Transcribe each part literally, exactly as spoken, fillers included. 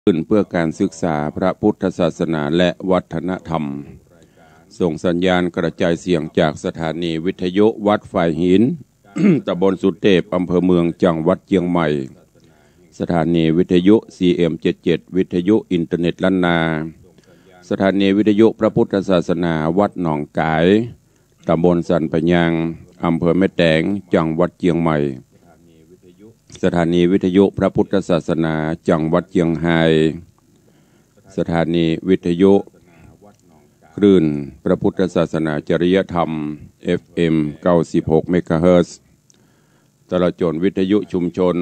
ขึ้นเพื่อการศึกษาพระพุทธศาสนาและวัฒนธรรม ส่งสัญญาณกระจายเสียงจากสถานีวิทยุวัดฝายหิน ตำบลสุเตพ อำเภอเมือง จังหวัดเจียงใหม่ สถานีวิทยุ ซีเอ็มเจ็ดเจ็ด วิทยุอินเทอร์เน็ตล้านนา สถานีวิทยุพระพุทธศาสนาวัดหนองก๋าย ตำบลสันปะยาง อำเภอแม่แตง จังหวัดเจียงใหม่ สถานีวิทยุพระพุทธศาสนาจังหวัดเจียงฮาย สถานีวิทยุคลื่นพระพุทธศาสนาจริยธรรม เอฟเอ็ม เก้าสิบหก เมกะเฮิรตซ์ ตลอดจ๋นวิทยุชุมชน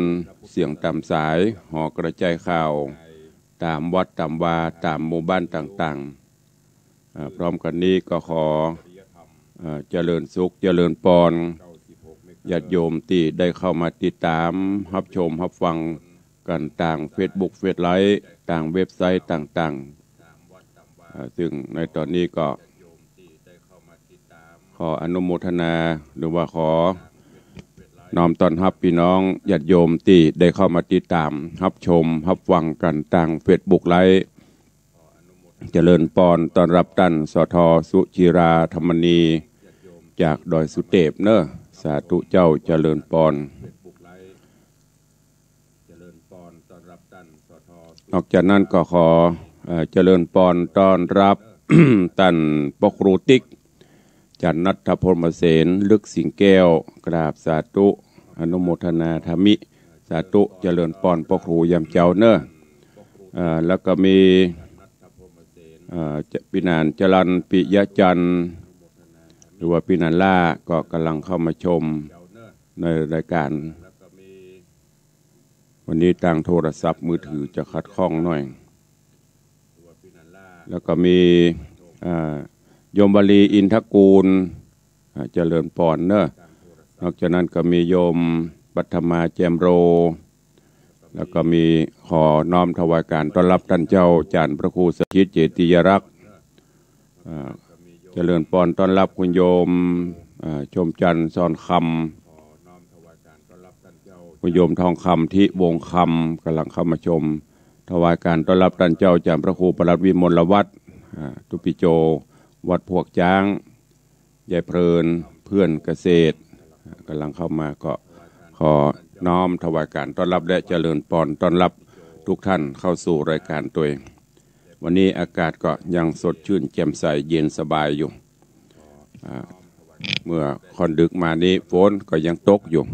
เสียงต๋ามสาย หอกระจายข่าว ต๋ามวัดต๋ามวา ต๋ามหมู่บ้านต่างๆ อ่า พร้อมกั๋นนี้ก็ขอ อ่า เจริญสุข เจริญปอน ญาติโยมตี้ได้เข้ามาติดต๋าม ฮับชม ฮับฟังกั๋นตางเฟซบุ๊ก เฟซไลก์ ตางเว็บไซต์ต่างๆ อ่า ซึ่งในต๋อนนี้ก็ ขออนุโมทนา หรือว่าขอน้อมต้อนฮับปี้น้องญาติโยมตี้ได้เข้ามาติดต๋าม ฮับชม ฮับฟังกั๋นตางเฟซบุ๊กไลฟ์ เจริญปอนต้อนฮับต้าน สท สุจิรา ธรรมณี จากดอยสุเตพเนาะ สาธุเจ้า เจริญปอน นอกจากนั้นก็ขอ เอ่อ เจริญปอนต้อนฮับ ต้านป้อครูติ๊ก จันทร์นัทพรหมเสน ลึกสิงห์แก้ว กราบสาธุ อนุโมทนาธรรมิ สาธุ เจริญปอนป้อครูยามเจ๊าเนาะ เอ่อ แล้วก็มี เอ่อ จะ ปี้หนานจรัญ ปิยะจันทร์ หรือว่าปี้หนานล่า ก็ก่ำลังเข้ามาชมในรายก๋าน วันนี้ตางโทรศัพท์มือถือจะขัดข้องหน่อย แล้วก็มี อ่า โยมวลี อินทกูล อ่า เจริญปอนเนาะ นอกจากนั้นก็มีโยมปัทมา แจ่มโร แล้วก็มีขอน้อมถวายก๋านต้อนฮับต้านเจ้า จารย์พระครูสถิต เจติยรักษ์ อ่า เจริญปอนต้อนฮับคุณโยม อ่า ชมจันทร์ สอนคำ คุณโยมทองคำ ทิวงศ์คำ ก่ำลังเข้ามาชม ถวายก๋านต้อนฮับต้านเจ้า จารย์พระครูประหลัดวิมลวัฒน์ อ่า ตุ๊ปิโจ วัดพวกจ๊าง ยายเพลิน เพื่อนเกษตร อ่า ก่ำลังเข้ามา ก็ขอน้อมถวายก๋านต้อนฮับ และเจริญปอนต้อนฮับทุกท่านเข้าสู่รายก๋านตวย วันนี้อากาศก็ยังสดชื่นแจ่มใสเย็นสบายอยู่ อ่า เมื่อค่อนดึกมานี้ฝนก็ยังตกอยู่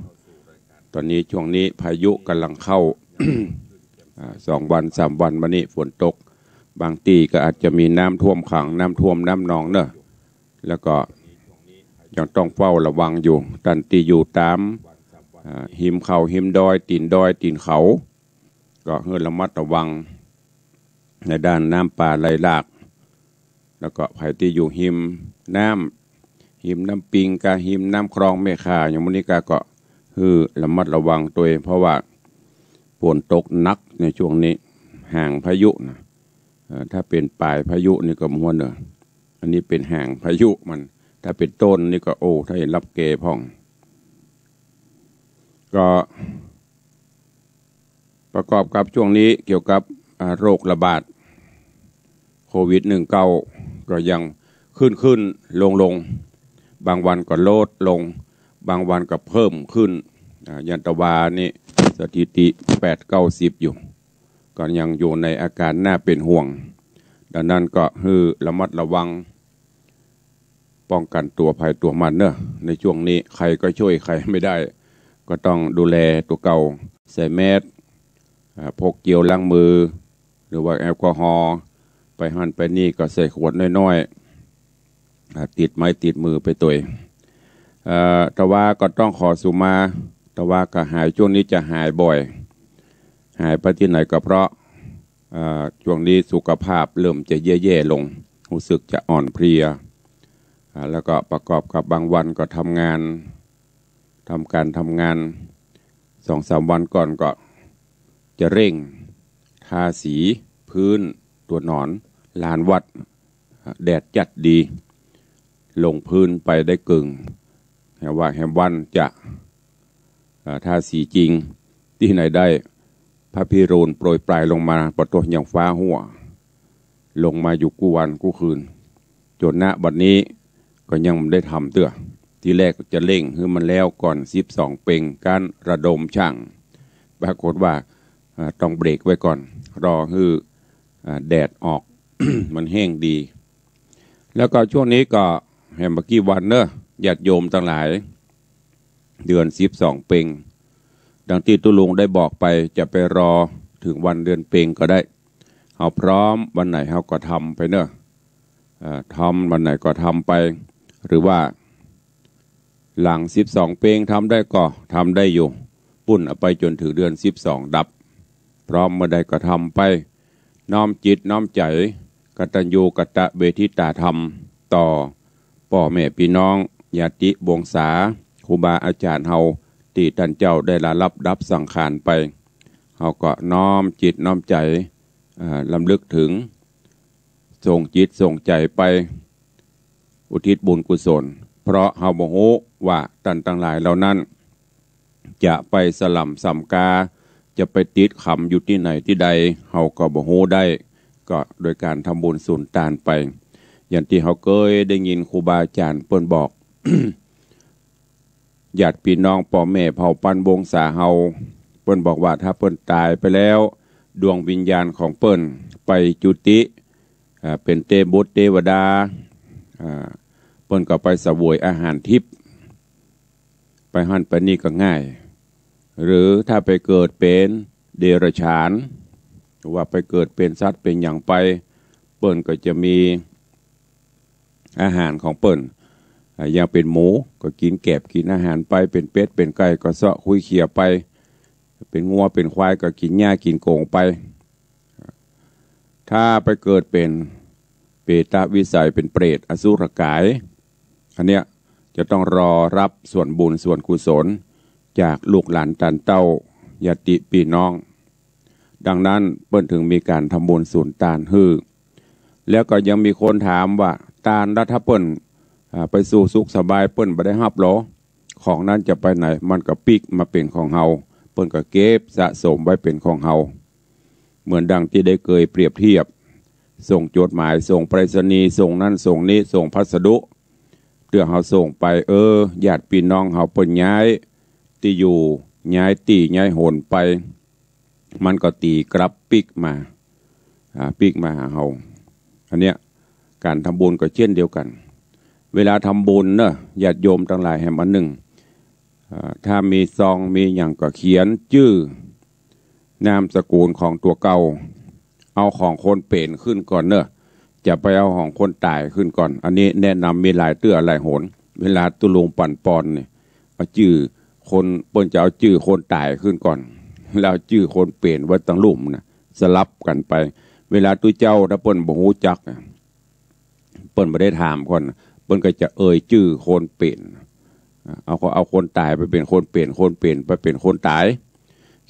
ต๋อนนี้ช่วงนี้พายุก่ำลังเข้า อ่า สองวันสามวันมานี้ฝนตก บางตี้ก็อาจจะมีน้ำท่วมขัง น้ำท่วมน้ำนองเนาะ แล้วก็ยังต้องเฝ้าระวังอยู่ ต้านตี้อยู่ต๋าม อ่า ฮิมเขา ฮิมดอย ตี๋นดอย ตี๋นเขา ก็หื้อระมัดระวัง ในด้านน้ำป่าไหลหลาก แล้วก็ใผตี้อยู่ฮิมน้ำ ฮิมน้ำปิงกา ฮิมน้ำคลองแม่ข่า อย่างหมู่นี้กา ก็หื้อระมัดระวังตวย เพราะว่าฝนตกหนักในช่วงนี้ หางพายุนะ เอ่อ ถ้าเป๋นป๋ายพายุนี่ก็ม่วนเนาะ อันนี้เป๋นหางพายุมัน ถ้าเป๋นต้นนี่ก็ โอ้ ถ้าเป๋นลับแกพ่อง ก็ประกอบกับช่วงนี้เกี่ยวกับ อ่า โรคระบาดโควิด สิบเก้า ก็ยังขึ้นๆ ลงๆ บางวันก็ลดลง บางวันก็เพิ่มขึ้น อ่า อย่างตะวานี่สถิติแปดเก้าสิบอยู่ ก็ยังอยู่ในอาการน่าเป๋นห่วง ดังนั้นก็หื้อระมัดระวัง ป้องกั๋นตั๋วใผตั๋วมันเนาะ ในช่วงนี้ใครก็ช่วยใครไม่ได้ ก็ต้องดูแลตั๋วเก่า ใส่แมสก์ อ่า พกเจลล้างมือ หรือว่าแอลกอฮอล์ ไปหั้นไปนี่ก็ใส่ขวดน้อยๆ อ่า ติดไม้ติดมือไปตวย เอ่อ ตะวาก็ต้องขอสุมา ตะวาก็หาย ช่วงนี้จะหายบ่อย หายไปตี้ไหนก็เพราะ อ่า ช่วงนี้สุขภาพเริ่มจะแย่ๆ ลง ฮู้สึกจะอ่อนเพลีย อ่า แล้วก็ประกอบกับบางวันก็ทำงาน ทำก๋านทำงาน สองสามวันก่อนก็จะเร่งทาสีพื้นตั๋วนอน ลานวัด อ่า แดดจัดดี ลงพื้นไปได้เกิ่ง แหมว่าแหมวันจะ อ่า ทาสีจริง ตี้ไหนได้ พระพิรุณโปรยปรายลงมา ปะโตยังฟ้าหัว ลงมาอยู่กู้วันกู้คืน จ๋น ณ บัดนี้ก็ยังบ่ได้ทำเตื้อ ทีแรกจะเร่งหื้อมันแล้วก่อนสิบสองเป็ง ก๋านระดมช่าง ปรากฏว่า อ่า ต้องเบรกไว้ก่อน รอหื้อ อ่า แดดออก มันแห้งดี แล้วก็ช่วงนี้ก็แหมบ่กี่วันเนอะ ญาติโยมตังหลาย เดือนสิบสองเป็ง ดังตี้ตุ๊ลุงได้บอกไป จะไปรอเถิงวันเดือนเป็งก็ได้ เฮาพร้อมวันไหนเฮาก็ทำไปเนอะ เอ่อ ทำวันไหนก็ทำไป หรือว่า หลังสิบสองเป็งทำได้ก็ทำได้อยู่ ปู้นเอาไปจ๋นเถิงเดือนสิบสองดับ พร้อมเมื่อใดก็ทำไป น้อมจิตน้อมใจ๋ กตัญญูกตเวทิตาธรรม ต่อป้อแม่ปี้น้อง ญาติวงศา ครูบาอาจ๋ารย์เฮา ตี้ต้านเจ้าได้ละลับดับสังขารไป เฮาก็น้อมจิตน้อมใจ๋ เอ่อ รำลึกเถิง ส่งจิตส่งใจ๋ไป อุทิศบุญกุศล เพราะเฮาบ่ฮู้ว่าต้านตังหลายเหล่านั้น จะไปสล่ำส่ำกา จะไปติดขำอยู่ตี้ไหนตี้ใด เฮาก็บ่ฮู้ได้ ก็โดยก๋านทำบุญสุนตานไป อย่างตี้เฮาเกยได้ยินครูบาอาจ๋ารย์เปิ้นบอก ญาติปี้น้องป้อแม่เผ่าปันวงศาเฮา เปิ้นบอกว่าถ้าเปิ้นต๋ายไปแล้ว ดวงวิญญาณของเปิ้นไปจุติ อ่า เป๋นเตบุตรเตวดา อ่า เปิ้นก็ไปเสวยอาหารทิพย์ ไปหั้นไปนี่ก็ง่าย หรือถ้าไปเกิดเป๋นเดรัจฉาน หรือว่าไปเกิดเป๋นสัตว์เป๋นหยังไป เปิ้นก็จะมีอาหารของเปิ้น อ่า อย่างเป๋นหมูก็กิ๋นแกบกิ๋นอาหารไป เป๋นเป็ดเป๋นไก่ก็เซาะคุ้ยเขี่ยไป เป๋นงัวเป๋นควายก็กิ๋นหญ้ากิ๋นโก๋งไป ถ้าไปเกิดเป๋นเปตวิสัย เป๋นเปรตอสุรกาย อันเนี้ยจะต้องรอฮับส่วนบุญส่วนกุศลจากลูกหลานต้านเต้าญาติปี้น้อง ดังนั้นเปิ้นเถิงมีก๋านทำบุญสุนตานหื้อ แล้วก็ยังมีคนถามว่า ตานละถ้าเปิ้น อ่า ไปสู่สุขสบายเปิ้นบ่ได้ฮับหรอ ของนั้นจะไปไหน มันก็ปิ๊กมาเป๋นของเฮา เปิ้นก็เก็บสะสมไว้เป๋นของเฮา เหมือนดังตี้ได้เกยเปรียบเทียบ ส่งจดหมาย ส่งไปรษณีย์ ส่งนั้นส่งนี้ ส่งพัสดุ เตื้อเฮาส่งไป เออ ญาติปี้น้องเฮาเปิ้นย้ายตี้อยู่ ย้ายตี้ย้ายหนไป มันก็ตี๋กลับปิ๊กมา อ่า ปิ๊กมาหาเฮา อันเนี้ยก๋านทำบุญก็เช่นเดียวกั๋น เวลาทำบุญเนอะ ญาติโยมตังหลายแหมอันนึ่ง อ่า ถ้ามีซองมีหยังก็เขียนจื้อ นามสกุลของตั๋วเก่า เอาของคนเป๋นขึ้นก่อนเนอะ จะไปเอาของคนต๋ายขึ้นก่อน อันนี้แนะนำมีหลายเตื้อหลายหน เวลาตุ๊ลุงปั๋นปอนนี่ เอาจื้อคน เปิ้นจะเอาจื้อคนต๋ายขึ้นก่อน แล้วเอาจื้อคนเป๋นไว้ตังลุ่มนะ สลับกั๋นไป เวลาตุ๊เจ้าถ้าเปิ้นบ่ฮู้จักอะ เปิ้นบ่ได้ถามก่อน เปิ้นก็จะเอ่ยจื้อคนเป๋น เอา เอาคนต๋ายไปเป๋นคนเป๋น คนเป๋นไปเป๋นคนต๋าย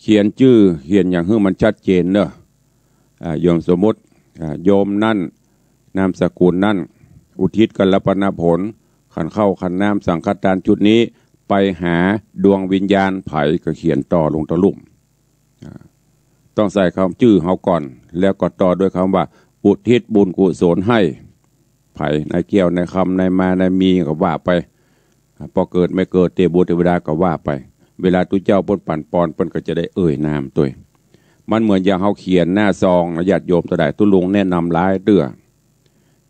เขียนจื้อ เขียนหยังหื้อมันชัดเจนเนอะ อ่า โยมสมมุติ อ่า โยมนั้น นามสกุลนั้น อุทิศกัลปนาผล ขันข้าวขันน้ำสังฆทานชุดนี้ ไปหาดวงวิญญาณใผ ก็เขียนต่อลงตังลุ่ม อ่า ต้องใส่คำจื้อเฮาก่อน แล้วก็ต่อด้วยคำว่า อุทิศบุญกุศลให้ใผ นายแก้ว นายคำ นายมา นายมี ก็ว่าไป อ่า ป้อเกิด แม่เกิด เตบุตร เตวดา ก็ว่าไป เวลาตุ๊เจ้าเปิ้นปั๋นปอน เปิ้นก็จะได้เอ่ยนามตวย มันเหมือนอย่างเฮาเขียนหน้าซองนะ ญาติโยมตังหลาย ตุ๊ลุงแนะนำหลายเตื้อ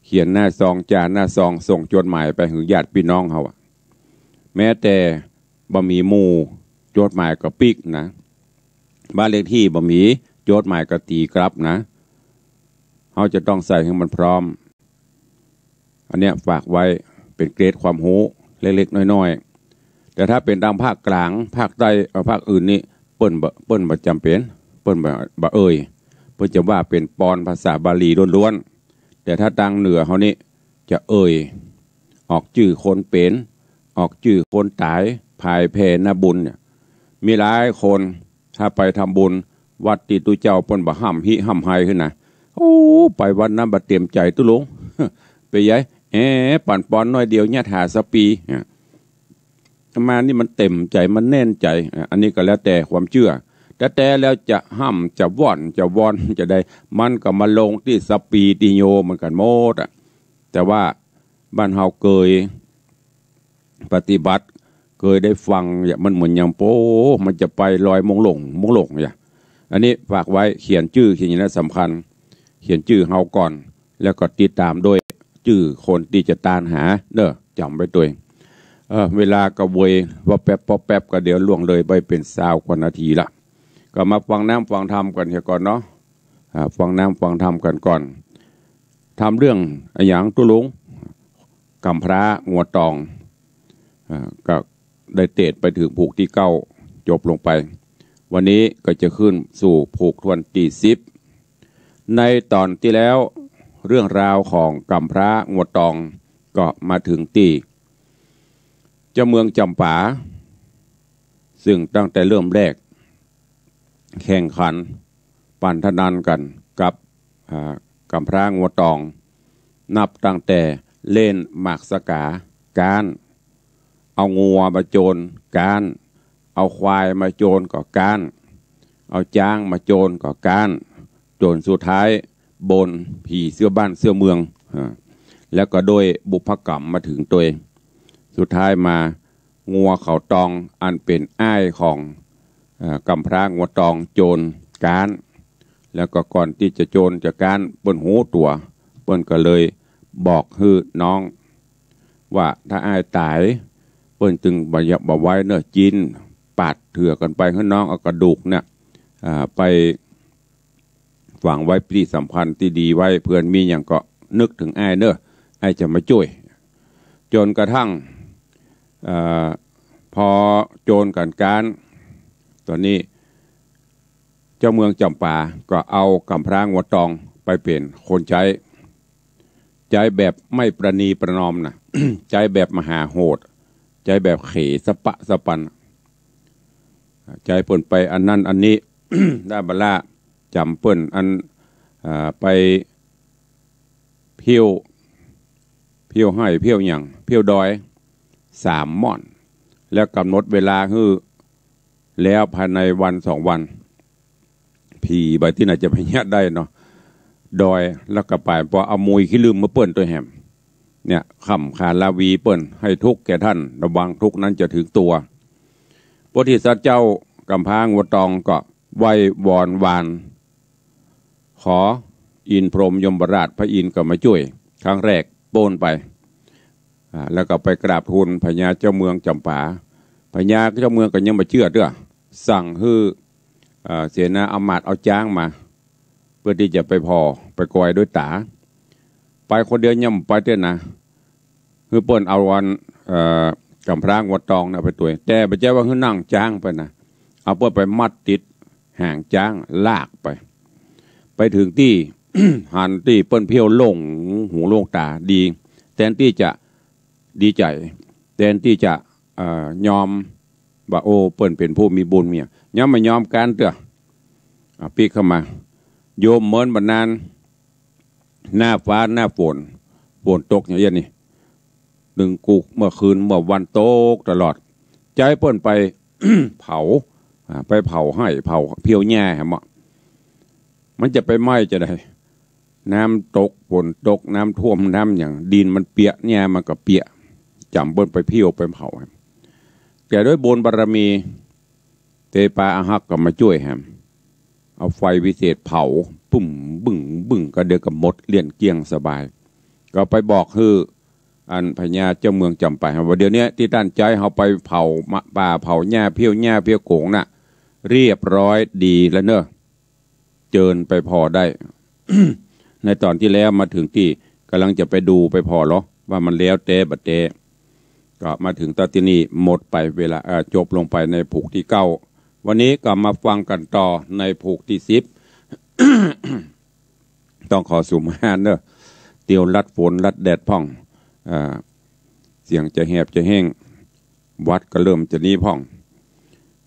เขียนหน้าซอง จ่าหน้าซอง ส่งจดหมายไปหื้อญาติปี้น้องเฮาอะ แม้แต่บ่มีหมู่ จดหมายก็ปิ๊กนะ บ้านเลขตี้บ่มี จดหมายก็ตี๋กลับนะ เฮาจะต้องใส่หื้อมันพร้อม อันเนี้ยฝากไว้เป๋นเกร็ดความฮู้เล็กๆ น้อยๆ แต่ถ้าเป๋นตางภาคกลาง ภาคใต้ เอ่อ ภาคอื่นนี่ เปิ้นบ่ เปิ้นบ่จ๋ำเป๋น เปิ้นบ่ บ่เอ่ย เปิ้นจะว่าเป๋นปอนภาษาบาลีล้วนๆ แต่ถ้าตางเหนือเฮานี่จะเอ่ย ออกจื้อคนเป๋น ออกจื้อคนต๋าย ผายแผ่หน้าบุญเนี่ย มีหลายคน ถ้าไปทำบุญวัดตี้ตุ๊เจ้าเปิ้นบ่ฮ่ำฮิฮ่ำไฮขึ้นนะ โอ้ ไปวัดนั้นบ่เต็มใจ๋ตุ๊ลุง ไปใหญ่ แหม ปั๋นปอนน้อยเดียว ยะถาสะปี เนี่ย อาตมานี่มันเต็มใจ๋ มันแน่นใจ๋ อ่ะ อันนี้ก็แล้วแต่ความเจื้อ แต๊ๆ แล้วจะฮ่ำจะว่อนจะวอนจะใด มันก็มาลงตี้สะปีติโยเหมือนกั๋นหมดอะ แต่ว่าบ้านเฮาเกย ปฏิบัติ เกยได้ฟังอย่าง มันเหมือนอย่าง โอ้ มันจะไปลอยมงหลงมงหลงอย่าง อันนี้ฝากไว้ เขียนจื้อเขียนอย่างนั้นสำคัญ เขียนจื้อเฮาก่อน แล้วก็ติดต๋ามด้วยจื้อคนตี้จะตานหาเน่อ จ๋ำไว้ตวย เออ เวลาก็เวย ว่าแป๊บ พอแป๊บก็เดี๋ยวล่วงเลยไปเป๋นซาวกว่านาทีละ ก็มาฟังน้ำฟังธรรมกั๋นเหียก่อนเนาะ อ่า ฟังน้ำฟังธรรมกั๋นก่อน ธรรมเรื่องอะหยังตุ๊ลุง ก๋ำพร้างัวตอง อ่า ก็ได้เตสน์ไปเถิงผูกตี้เก้า จบลงไป วันนี้ก็จะขึ้นสู่ผูกถ้วนตี้สิบ ในต๋อนตี้แล้ว เรื่องราวของก๋ำพร้างัวตอง ก็มาเถิงตี้ เจ้าเมืองจ๋ำปา ซึ่งตั้งแต่เริ่มแรก แข่งขัน ปันทะนันกั๋นกับ อ่า ก๋ำพร้างัวตอง นับตั้งแต่เล่นหมากสะก๋าก๊าน เอางัวมาโจรก๊าน เอาควายมาโจรก็ก๊าน เอาจ๊างมาโจรก็ก๊าน จ๋นสุดท้ายบนผีเสื้อบ้านเสื้อเมือง อ่า แล้วก็โดยบุพก๋รรมมาเถิงตวย สุดท้ายมา งัวเขาตองอันเป๋นอ้ายของ เอ่อ ก๋ำพร้างัวตองโจรก๊าน แล้วก็ก่อนตี้จะโจรจะก๊าน เปิ้นฮู้ตั๋ว เปิ้นก็เลยบอกหื้อน้อง ว่าถ้าอ้ายต๋าย เปิ้นจึงบ่ยะ บ่ไว้เน่อจิ๊น ปาดเถื่อกั๋นไป หื้อน้องเอากระดูกเนี่ย อ่า ไป ฝังไว้ตี้สำคัญตี้ดีไว้ เผื่อมีหยังก็นึกเถิงอ้ายเน่อ อ้ายจะมาจ้วย จ๋นกระทั่ง เอ่อ พอโจรกั๋นก๊าน ต๋อนนี้ เจ้าเมืองจ๋ำปาก็เอาก๋ำพร้างัวตองไปเป๋นคนใจ๊ ใจ๊แบบไม่ประนีประนอมนะ ใจ๊แบบมหาโหด ใจ๊แบบเขสะปะสะปัน ใจ๊เปิ้นไปอันนั้นอันนี้ ด้าบาล่า จ๋ำเปิ้นอัน อ่า ไปเผี้ยว เผี้ยวไฮ่เผี้ยวหยัง เผี้ยวดอย สามม่อน แล้วก๋ำหนดเวลาหื้อ แล้วภายในวันสองวัน ผีบ่าตี้ไหนจะไปเยียะได้เนาะ ดอย แล้วก็ไป ปอเอามุยขี้ลืมมาเปิ้นตวยแหม เนี่ย ค่ำคาลาวีเปิ้น ให้ทุกข์แก่ท่าน ระวังทุกข์นั้นจะถึงตัว โพธิสัตว์เจ้าก๋ำพร้างัวตองก็ไหว้วอนวาน ขออินทร์พรหมยมราช พระอินทร์ก็มาจ้วย ครั้งแรกโป้นไป อ่า แล้วก็ไปกราบทูลพญาเจ้าเมืองจ๋ำปา พญาเจ้าเมืองก็ยังบ่เจื้อเตื้อ สั่งหื้อ เอ่อ เสนาอำมาตย์เอาจ๊างมา เปื้อตี้จะไปผ่อ ไปกอยด้วยต๋า ไปคนเดียวยังบ่ไปเตื้อนะ หื้อเปิ้นเอาอัน เอ่อ ก๋ำพร้างัวตองน่ะไปตวย แต่บ่ใจ้ว่าหื้อนั่งจ๊างไปนะ เอาเปิ้นไปมัดติดหางจ๊างลากไป ไปเถิงตี้ หันตี้เปิ้นเผี้ยวโล่งหูโล่งต๋าดี แตนตี้จะดีใจ๋ แตนตี้จะ เอ่อ ยอมว่า โอ้ เปิ้นเป๋นผู้มีบุญมีหยัง ยังบ่ยอมก๊านเตื้อ อ่ะ ปิ๊กเข้ามา โยมเหมินบ่านาน หน้าฟ้าหน้าฝน ฝนตกอย่างเงี้ยนี่ ตึงกุกเมื่อคืนเมื่อวันตกตลอด ใจ๊เปิ้นไป เผา อ่า ไปเผาไฮ่เผาเผี้ยวหญ้าแหมเนาะ มันจะไปไหม้จะใด น้ำตก ฝนตก น้ำท่วม น้ำหยัง ดินมันเปียะ หญ้ามันก็เปียะ จ๋ำเปิ้นไปเผี้ยวไปเผา แต่ด้วยบุญบารมี เตปาอาฮักก็มาจ้วยแหม เอาไฟวิเศษเผา บึ้มบึ้งบึ้ง ก็เดี๋ยวก็หมดเกลี้ยงสบาย ก็ไปบอกหื้อ อันพญาเจ้าเมืองจ๋ำปาว่า เดี๋ยวนี้ตี้ต้านใจ๊เฮาไปเผาป่าเผาหญ้าเผี้ยวหญ้าเผี้ยวโขงน่ะ เรียบร้อยดีแล้วเน่อ เจิญไปผ่อได้ ในต๋อนตี้แล้วมาเถิงตี้ ก่ำลังจะไปดูไปผ่อลอ ว่ามันแล้วแต๊บ่แต๊ ก็มาเถิงต๋อนตี้นี่หมดไปเวลา เอ่อ จบลงไปในผูกตี้เก้า วันนี้ก็มาฟังกั๋นต่อในผูกตี้สิบ ต้องขอสุมาเน่อ เตียวลัดฝนลัดแดดพ่อง อ่า เสียงจะแหบจะแห้ง หวัดก็เริ่มจะนี้พ่อง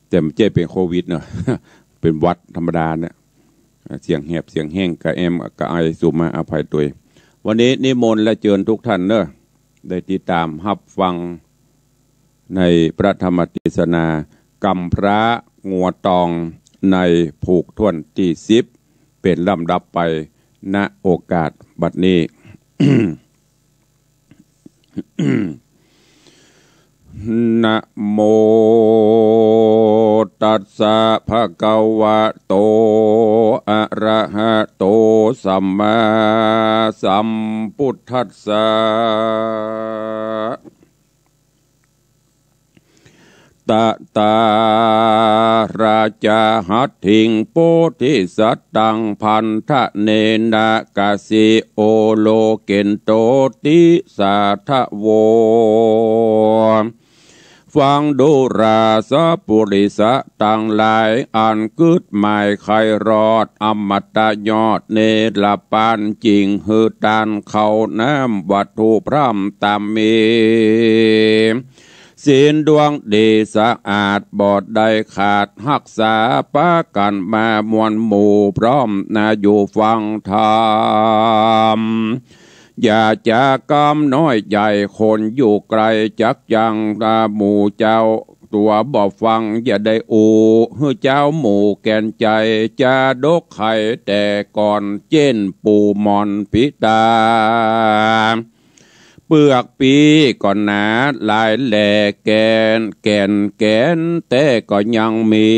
แต่บ่ใจ้เป๋นโควิดเนาะ เป๋นหวัดธรรมดาเนี่ย เสียงแหบเสียงแห้งกะแอมกะไอ สุมาอภัยตวย วันนี้นิมนต์และเจิญทุกท่านเน่อ ได้ติดต๋ามฮับฟังในพระธรรมเตสนา ก๋ำพร้างัวตอง ในผูกถ้วนตี้สิบ เป๋นลำดับไป ณ โอกาสบัดนี้ นะโมตัสสะ ภะคะวะโต อะระหะโต สัมมาสัมพุทธัสสะ ตะถา ราชา หัตถิง โพธิสัตตัง พันธะเนนะ กะสิโอ โลเกนโต ติสาทะโว ฟังดูราสะปุริสะตังหลาย อันกึ๊ดหมายใค่รอด อมตะยอดเนรปานจิ่ง หื้อตานข้าวน้ำวัตถุพร่ำต๋ามมี ศีลดวงดีสะอาด บ่ได้ขาด ฮักษาปะกั๋นมามวลหมู่พร้อมนา อยู่ฟังธรรม อย่าจ๋ากำน้อยใหญ่ คนอยู่ไก๋จักยัง ตาหมู่เจ้าตั๋วบ่ฟัง อย่าได้อู้ หื้อเจ้าหมู่แก่นใจ๋ จาดกไขแต่ก่อน เจ้นปู่หม่อนปิตา เปือกปี้ก็หนาหลายแหล่ แก่น แก่น แก่น แต่ก็ยังมี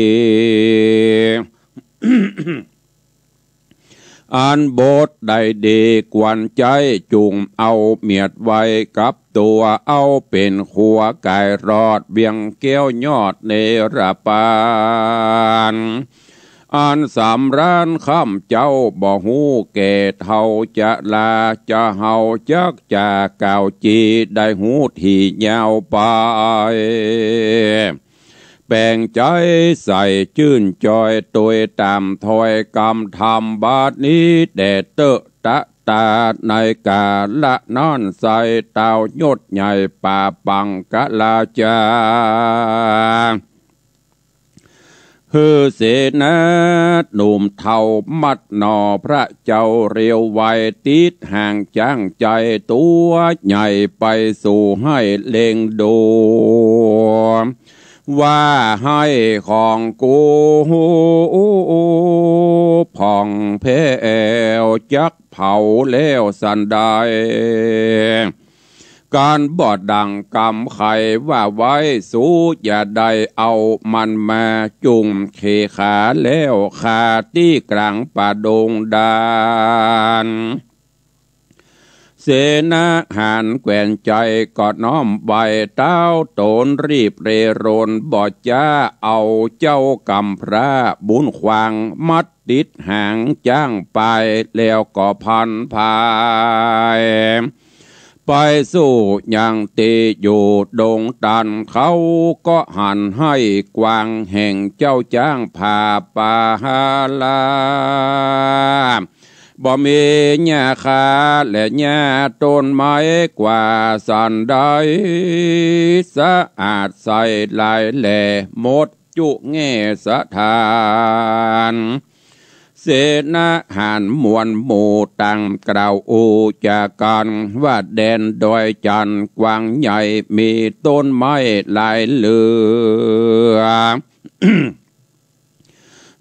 อันบทใดดีควรใจ๊ จุ่งเอาเมียดไว้กับตั๋ว เอาเป๋นครัวก๋ายรอด เวียงแก้วยอดเนรปาน อันสำราญค่ำเจ้า บ่ฮู้แก่เฒ่าจะลา จะเฮาจักจ๋ากล่าวจี ได้ฮู้ถี่ยาวไป แป๋งใจ๋ใส่จื้นจอย ตวยต๋ามถ้อยกำธรรม บาดนี้แด่เต๊อะ ตะตาในกาละนั้น ใส่ต้าวยศใหญ่ ป่าปังกะราชา หื้อเสนาหนุ่มเฒ่า มัดหน่อพระเจ้าเรียวไว ติดหางจ๊างใจ๋ตั๋วใหญ่ ไปสู่หื้อเล็งดู ว่าหื้อของกู ผ่องแผ้ว จักเผาแล้วสันใด ก๋านบ่ดั่งกำใค่ว่าไว้ สูอย่าได้เอามันมา จุ่งเขขาแล้ว คาตี้ก๋างป่าดงดาน เสนาหารแขวนใจ๋ก็น้อมไหว้ ต้าวต๋นรีบเร่รน บ่จ๊าเอาเจ้ากำพร้า บุญขวางมัดติดหางจ๊างไป แล้วก็พันผาย ไปสู่ยังตี้อยู่ดงตัน เขาก็หันหื้อกว้าง แห่งเจ้าจ๊างผ่าป่าฮาลา บ่มีหญ้าคาและหญ้าต้นไม้กว่าสันใด สะอาดใสหลายแหล่ หมดจุแง่สถาน เสนาหารมวลหมู่ต่างกล่าวอู้จ๋ากั๋น ว่าแดนดอยจันทน์กว้างใหญ่ มีต้นไม้หลายเหลือ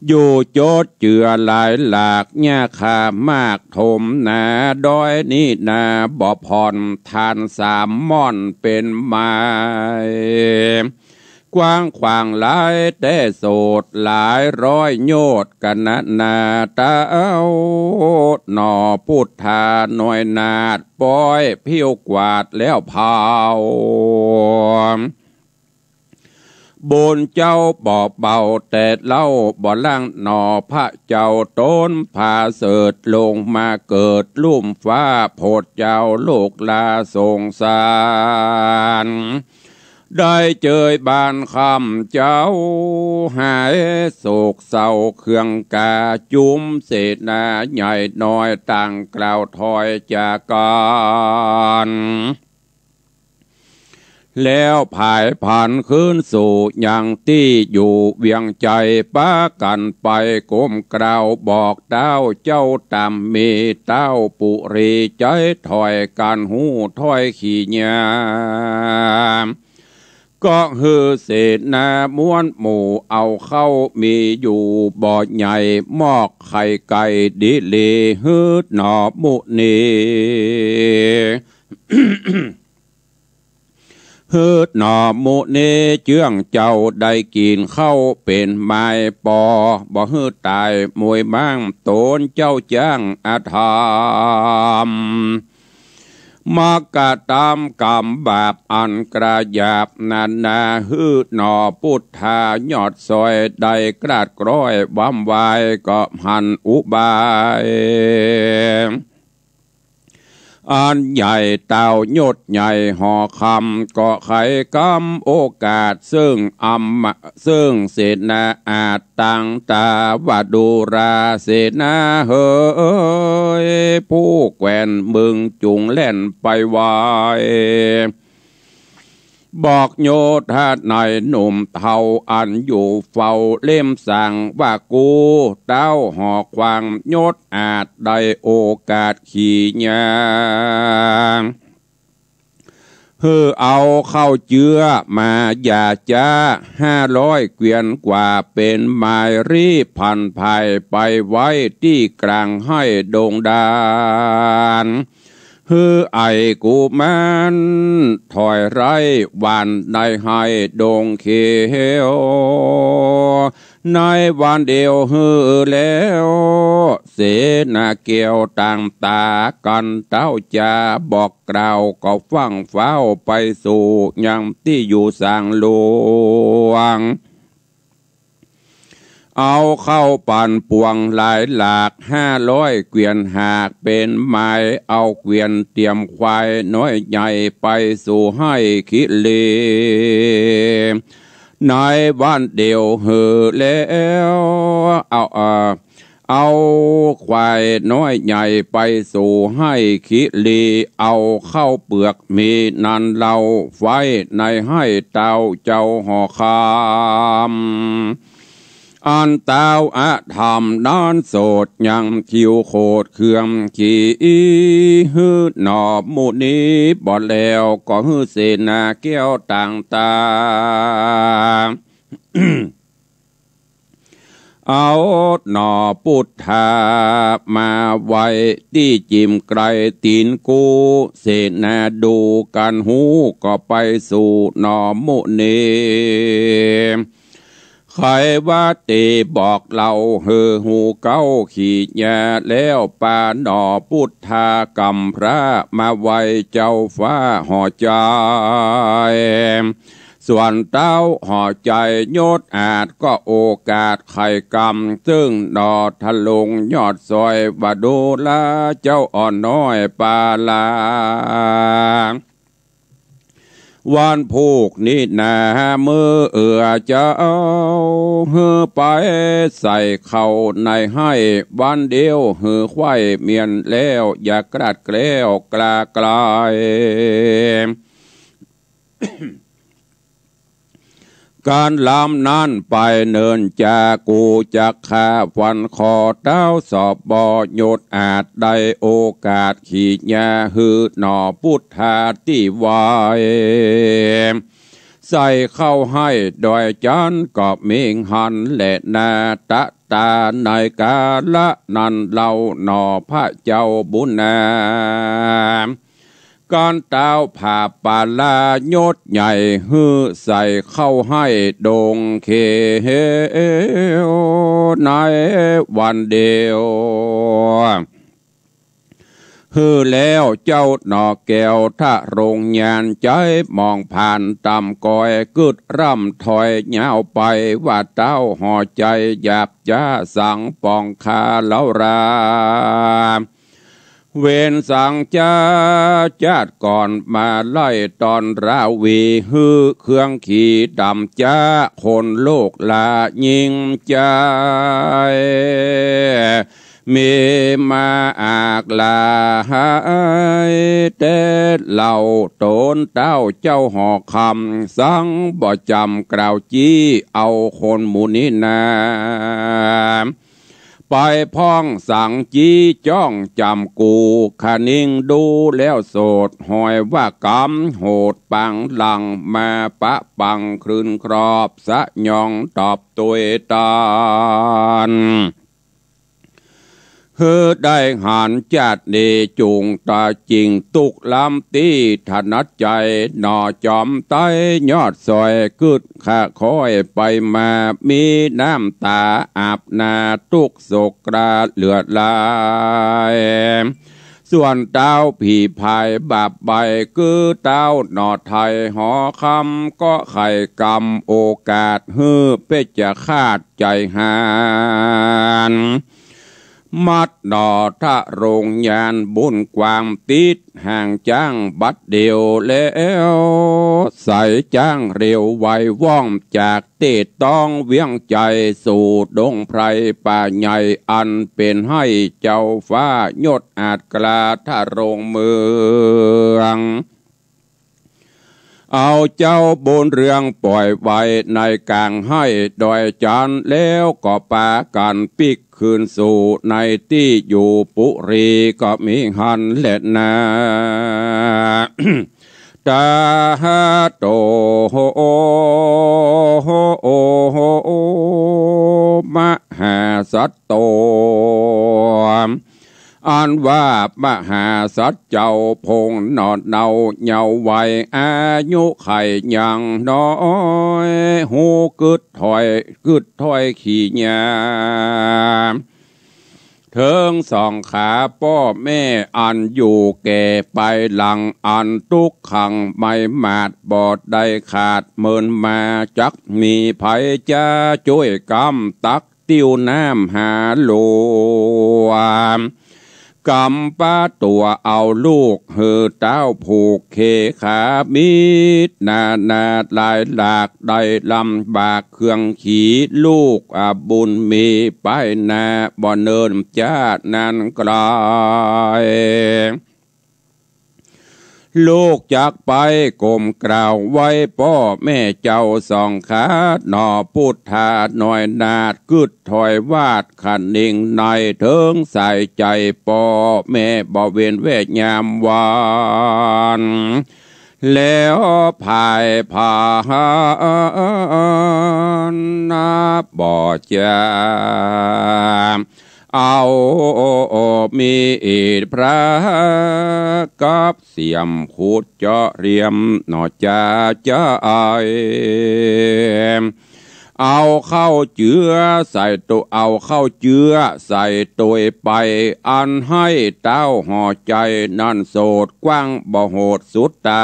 อยู่โจดเจือหลายหลาก หญ้าคามากถมหนา ดอยนี้นาบ่ผ่อน ทานสามม่อนเป๋นไม้ กว้างขวางหลายแต่โสด หลายร้อยโยชน์ กะนะนา ต้าวหน่อพุทธาหน่วยนาฏ ป้อยผิวกวาดแล้วเผา บุญเจ้าบ่เบาแต่เล่า บ่ล้างหน่อพระเจ้าต๋น ผาเสด็จลงมาเกิดลุ่มฟ้า โผดเจ้าโลกลาสงสาร ได้เจยบ้านค่ำเจ้า หายโศกเศร้าเครื่องกา จุมเสนาใหญ่น้อย ต่างกล่าวถ้อยจ๋ากั๋น แล้วผายผันคืนสู่ยังตี้อยู่เวียงใจ๋ ปากั๋นไปก้มกล่าวบอกต้าวเจ้าต๋ามมี ต้าวปุรีใจ๊ถ้อยกั๋นฮู้ถ้อยขี้ยา ก็หื้อเสนาม้วนหมู่เอาเข้ามีอยู่บ่อใหญ่ มอกไข่ไก่ดีหลีหื้อหนอมุนี หื้อหนอมุนีเจื้องเจ้าได้กิ๋นเข้าเป๋นไม้ปอ บ่หื้อต๋ายมวยม้างต๋นเจ้าจ้างอธรรม มากระตำกรรมบาปอันกระหยาบนานา หื้อหนอปุทธายอดซอยได้กราดกร้อยว้ำวายก็หันอุบาย อันใหญ่เต้ายศใหญ่หอคำ ก็ใค่กำโอกาสเซิ่งอำมะ เซิ่งเสนาอาชญ์ตังตาว่าดูราเสนาเหย ผู้แควนมึงจุ่งแล่นไปไว บอกโยธาไนยหนุ่มเฒ่าอันอยู่เฝ้าเล่มสั่งว่า กูเต้าหอควางยศอาชญ์ได้โอกาสขี่ย้าง หื้อเอาเข้าเจื้อมาอย่าจ๊า ห้าร้อยเกวียนกว่าเป๋นไม้รีบผันผายไปไว้ตี้กลางไฮ่ดงดาน หื้อไอ้กุมารถอยไร้หว่านในไฮ่ดงเขียว ในวันเดียวหื้อแล้ว เสนาแก้วต่างต๋ากั๋นเต้าจ๋าบอกกล่าวก็ฟั่งฟ้าวไปสู่ยังตี้อยู่สางหลวง เอาเข้าปั่นป่วงหลายหลาก ห้าร้อยเกวียนหากเป๋นไม้ เอาเกวียนเตียมควายน้อยใหญ่ไปสู่ไฮ่คิรี ในวันเดียวหื้อแล้ว เอา เอ่อ เอาควายน้อยใหญ่ไปสู่ไฮ่คิรี เอาข้าวเปือกมีนั้นเล่าไว้ในไฮ่เต้าเจ้าหอคำ อันเต้าอธรรมนั้นโสดยังคิวโขดเคืองขี่ หื้อหนอมุนีบ่แล้ว ก็หื้อเสนาแก้วต่างต๋า เอาหนอปุทธามาไว้ตี้จิ่มไกลตี๋นกู้ เสนาดูกั๋นฮู้ก็ไปสู่หนอมุนี ใค่ว่าตี้บอกเล่าหื้อฮู้เก๊าขี่ย้าแล้ว ปาหนอปุทธากำพร้ามาไว้เจ้าฟ้าหอใจ๋ ส่วนเต้าหอใจ๋ยศอาชก็โอกาสใค่กำ เซิ่งหนอทะลงยอดซอยว่าดูราเจ้าอ่อนน้อยปาลา วันพูกนี้นามื้อเอื้อเจ้า หื้อไปใส่เข้าในไฮ่วันเดียว หื้อไขว่เมียนแล้วอย่ากราดแกล้วกล้าไกล ก๋านลำนั้นไปเนินจาก กูจักฆ่าฟันคอเต้าสอบบ่ยศอาชได้โอกาสขี่ย้า หื้อหนอปุทธาตี้ไว ใส่เข้าไฮ่ดอยจันทน์ก็เม็งหันแลนา ตะต๋าในกาละนั้นเล่าหนอพระเจ้าบุญนา ก๋านเต้าผาปาลายศใหญ่ หื้อใส่เข้าไฮ่ดงเขียวในวันเดียว หื้อแล้วเจ้าหนอแก้วทะลงญาณใจ๋ มองผ่านต่ำก้อยกึ๊ดร่ำถอยยาวไป ว่าเต้าหอใจ๋อยากจะสังปองข้าเล่ารา เวรสังจะจาติก่อนมาไล่ตอนราวี หื้อเครื่องขี่ดำจ๊าคนโลกลายิ่งใจ๋ มีมาอากหลายแต่เล่า ต๋นเต้าเจ้าหอคำสังบ่จ๋ำกล่าวจี้เอาคนหมู่นี้นา ป ไปพ่องสังจี้จ้องจ๋ำกู คะนิงดูแล้วโสด หอยว่ากำโหดปังหลัง มาปะปังคลื่นครอบ สยองตอบตวยตาน หื้อได้หันจาตินี้ จุ่งต๋าจิ่งตุ๊กล้ำตี้ถนัดใจ๋ หน่อจ๋อมไต้ยอดสอย กึ๊ดขะค่อยไปมา มีน้ำต๋าอาบหน้า ตุ๊กข์โศกกราเหลือหลาย ส่วนเต้าผีพายบาปใบ คือเต้าหน่อไทยหอคำ ก็ไข่กำโอกาส หื้อเพชฌฆาตใจ๋หาญ มัดหน่อทะโรงยาน บุญความติดห่างจ้างบัดเดียวแล้ว ใสจ้างเร็วไวว่อง จากเตดต้องเวียงใจ๋ สู่ดงไพรป่าใหญ่ อันเป๋นไฮ่เจ้าฟ้ายศอาจกล้าทะโรงเมือง เอาเจ้าบุญเรืองป่อยไว้ ในก๋างไฮ่ดอยจันทน์ แล้วก็ปากั๋นปิ๊กคืนสู่ ในตี้อยู่ปุรีก็มีหั้นแลนา ตาโต มหาสัตโต อันว่ามหาสัตว์เจ้า พงหนอเนาเยาว์วัย อายุไขยังน้อย ฮู้กึ๊ดถ้อย กึ๊ดถ้อยขีญา เถิงสองขาป้อแม่ อันอยู่แก่ไปหลัง อันตุ๊กขังไม่หมาด บ่ได้ขาดเมินมา จักมีใผจะจ้วยกำตัก ติ้วน้ำหาหลวง กำป๊าตั๋วเอาลูก หื้อเต้าผูกเคขา มีนานาหลายหลาก ได้ลำบากเครื่องขี ลูกอบุญมีป้ายหน้า บ่เนินจ้านั้นไกล ลูกจักไปก้มกราบไหว้ป้อแม่เจ้าสองขา หน่อพุทธาน้อยนาถ กึ๊ดถ้อยวาดคะนิงใน เถิงสายใจ๋ป้อแม่บ่เว้นแว่ยามวัน แล้วผายผานนาบ่จา เอามีอิดพระกับเสียมขุดเจาะเรียมหน่อจาจะไอ เอาเข้าเจื้อใส่ตัว เอาเข้าเจื้อใส่ตวยไป อันให้เต้าห่อใจ๋นั้นโสด กว้างบ่โหดสุดตา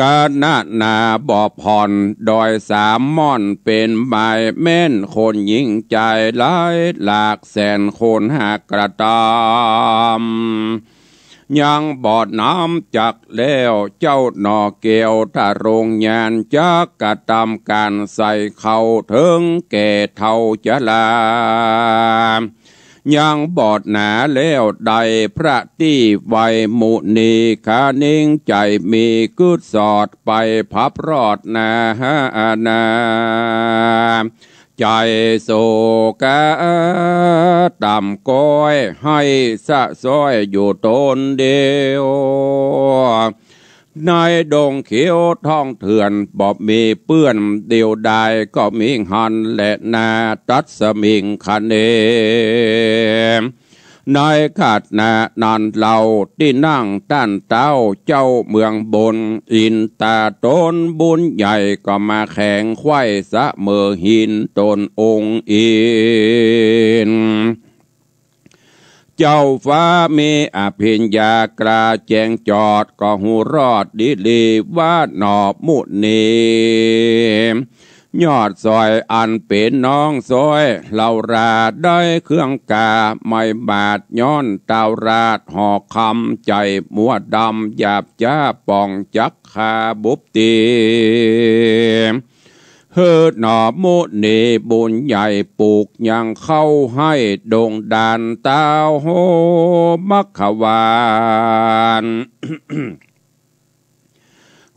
กะนะนาบ่ผ่อน ดอยสามม่อนเป๋นหมาย แม่นคนหญิงใจ๋หลายหลากแสน คนหากกระตำ ยังบ่หนำจักแล้ว เจ้าหน่อแก้วทะโรงยาน จักกระตำก๋านใส่เข้า เถิงแก่เฒ่าจรา ยังบ่หนาแล้ว ได้พระตี้ไหว้มุนี คะนิงใจ๋มีกึ๊ดสอด ไปพับรอดนาหานา ใจ๋โศกะต่ำก้อย ให้สะซ้อยอยู่ตนเดียว ในดงเขียวท้องเถื่อน บ่มีเปื้อนเดียวดาย ก็มีหั้นแลนา ตัสมิงคะเน ในขณะนั้นเล่า ตี้นั่งต้านเต๊าเจ้าเมืองบน อินต๋าต๋นบุญใหญ่ ก็มาแข็งไขว้เสมอหินต๋นองค์อิน เจ้าฟ้ามีอภิญญากล้าแจ้งจอด ก็ฮู้รอดดีหลีว่าหน่อมุนี ยอดสอยอันเป๋นน้องซ้อย เฮาราได้เครื่องกาไม้บาด ย้อนเต้าราดหอกคำ ใจ๋มัวดำหยาบจ๊าป่อง จักคาบุบตี หื้อหน่อมุนีบุญใหญ่ ปลูกยังเข้าให้ดงดาน เต้าโหมัคควาน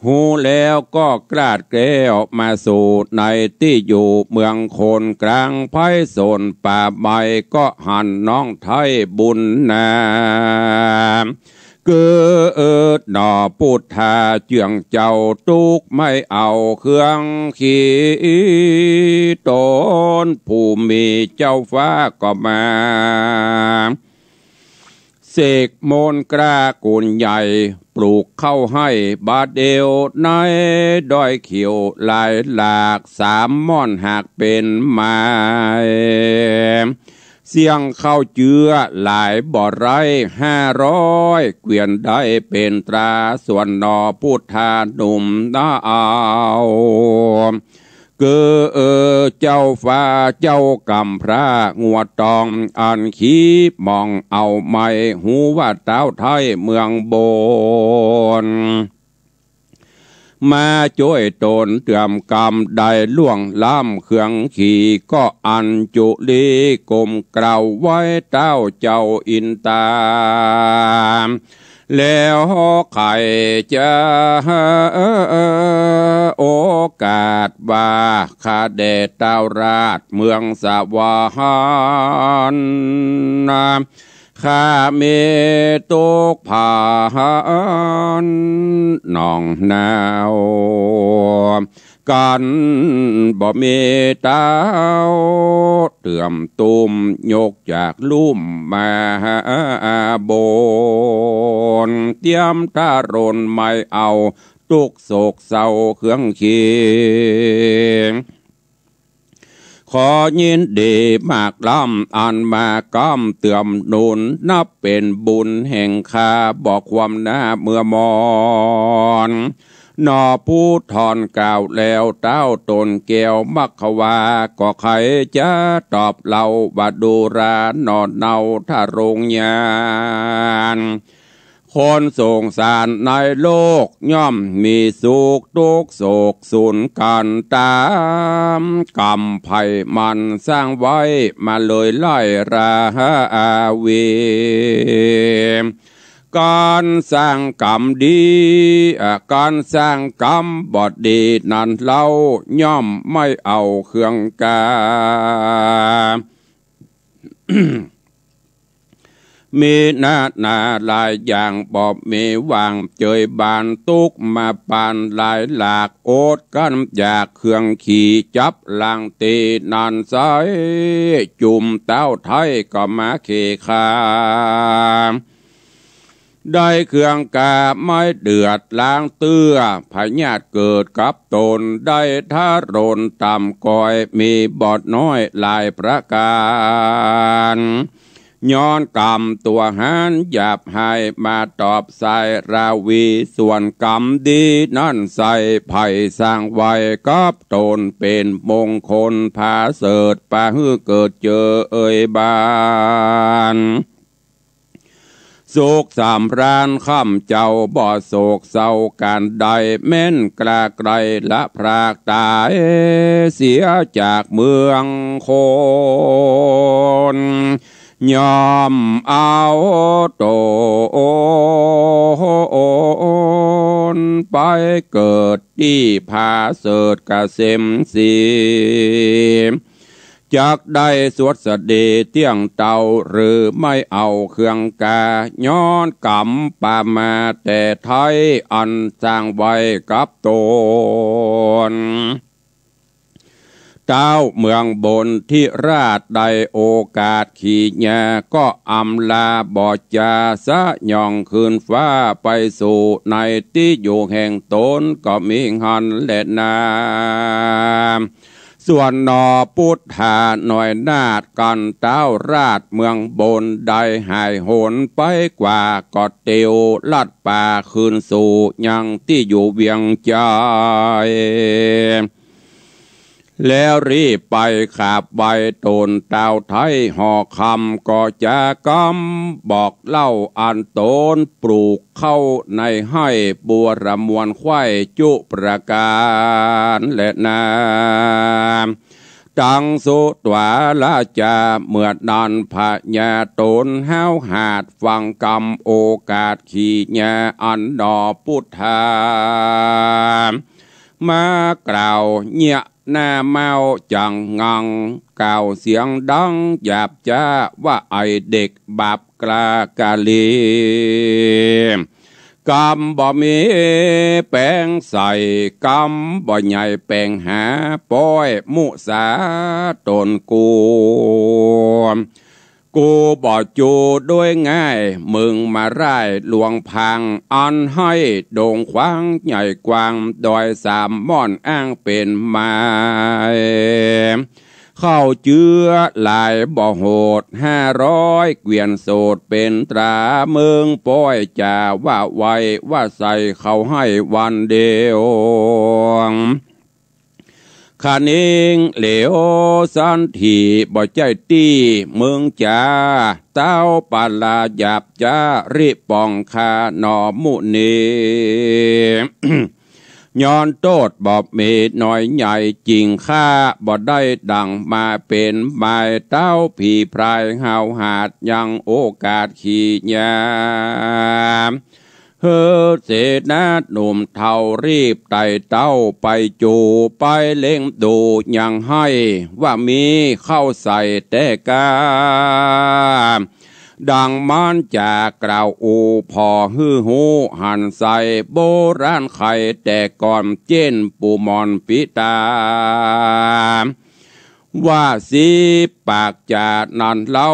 ฮู้แล้วก็กลาดแกล้วมาสู่ในตี้อยู่เมืองคนกลางไพศาลป่าไม้ ก็หันน้องไท้บุญนา เกิดหน่อปุทธาเจื้องเจ้าตุ๊ก ไม่เอาเครื่องขีตน ผู้มีเจ้าฟ้าก็มา เสกมนต์กล้ากุนใหญ่ ปลูกเข้าให้บาดเดียวในดอยเขียวหลายหลาก สามม่อนหากเป๋นไม้ เสี้ยงเข้าเจื้อหลายบ่ไร้ห้าร้อย เกวียนได้เป๋นตรา ส่วนหน่อปุทธาหนุ่มนาเอา เกอเจ้าฟ้าเจ้ากำพร้างัวตอง อันขี้มองเอาไม้ ฮู้ว่าเต้าไท้เมืองบน มาจ้วยต๋นเตื้อมกำได้ล่วงล้ำเครื่องขี ก็อัญจุลีก้มเกล้าไหว้เต้าเจ้าอินตา แล้วใค่จะโอกาสว่า ข้าแด่เต้าราชเมืองสวรรค์ ข้ามีตุ๊กข์ภัยหนองหนาว กั๋นบ่มีเต้าเตื้อมตุ้ม ยกจากลุ่มมาบน เตรียมทะรนไม้เอาตุ๊กข์โศกเศร้าเครื่องขี ขอยินดีมากล้ำ อันมาก้ำเตื้อมหนุน นับเป๋นบุญแห่งข้า บ่คว่ำหน้าเมื่อมอน หน่อปุทธรกล่าวแล้ว เต้าต๋นแก้วมัคควา ก็ใค่จะตอบเล่าว่า ดูราหน่อเนาทะรงยาน คนสงสารในโลกย่อมมีสุข ตุ๊กข์โศกสูญกั๋นต๋าม กำไพ่มันสร้างไว้มาเลยหลายราวี ก๋านสร้างกำดี อ่า ก๋านสร้างกำบ่ดีนั้นเล่า ย่อมไม่เอาเครื่องกา มีนานาหลายอย่างบ่มีว่าง เจยบานตุ๊กข์มาปานหลายหลาก อดกลั้นอยากเครื่องขี จับล้างตี้นั้นใส จุ่มเต้าไท้ก็มาเข่ข่า ได้เครื่องกาไม้เดือดล้างเตื้อ พยาธิเกิดกับต๋น ได้ทะรนต่ำก้อย มีบ่น้อยหลายประก๋าน ย้อนกำตั๋วหาญหยาบหาย มาตอบสายราวี ส่วนกำดีนั้นใส่ ไพ่สร้างไว้กับต๋น เป๋นมงคลผาเสริฐ ปาหื้อเกิดเจอเอยบาน สุขสำราญค่ำเจ้า บ่โศกเศร้าก๋านใด แม้นกล้าใกล้ละพรากต๋าย เสียจากเมืองคน ย่อมเอาต๋นไปเกิดตี้ผาเสริฐเกษมศรี จักได้สวัสดีเตี้ยงเต้า หรือไม่เอาเครื่องกา ย้อนกำปามาแต่ไท้ อันสร้างไว้กับต๋น เต้าเมืองบนทิราชได้โอกาสขีญา ก็อำลาบ่จา สยองคืนฟ้าไปสู่ในตี้อยู่แห่งต๋น ก็มีหั้นแลนา ส่วนหน่อปุทธาหน่อยนาฏ กั๋นเต้าราชเมืองบน ได้หายหนไปกว่า ก็เตียวลัดป่าคืนสู่ยังตี้อยู่เวียงจันทน์ แล้วรีบไปขาบไหว้ต๋นเต้าไท้หอคำ ก็จะกำบอกเล่าอันต๋นปลูกเข้าในไฮ่บัวระมวลไขว้จุประก๋านแลนา ตังสุตวาราจา เมื่อนั้นพญาต๋นห้าวหาดฟังกำ โอกาสขีญาอันหนอปุทธา มากล่าวเยียะหน้าเม้าจังงัง กล่าวเสียงดังหยาบจ๊าว่า ไอ้เด็กบาปกล้ากาลี กำบ่มีแป๋งใส่ กำบ่ใหญ่แป๋งหา ป้อยมุสาต๋นกู กูบ่จูด้วยง่าย มึงมาร่ายลวงพราง อันหื้อดงขวางใหญ่กว้าง ดอยสามม่อนอ้างเป๋นไม้ เข้าเจื้อหลายบ่โหด ห้าร้อยเกวียนโสดเป๋นตรา มึงป้อยจ๋าว่าไวว่าใส เขาหื้อวันเดียว คะนิงเหลียวสันถีบ่ใจ้ตี้ มึงจ๋าเต้าปาลาหยาบจ๊า ริป่องข้าหนอมุนี ย้อนโต้ษบ่มีน้อยใหญ่ จิ่งข้าบ่ได้ดั่งมาเป๋นไม้ เต้าผีพรายห้าวหาด ยังโอกาสขีญา หื้อเสนาหนุ่มเฒ่ารีบไต่เต้าไปจู๋ ไปเล็งดูยังหื้อ ว่ามีเข้าใส่แต๊ก้า ดั่งมันจ๋ากล่าวอู้ ผ่อหื้อฮู้หันใส่ โบราณไขแต่ก่อน เจ้นปู่หม่อนปิตา ว่าสิบปากจ๋านั้นเล่า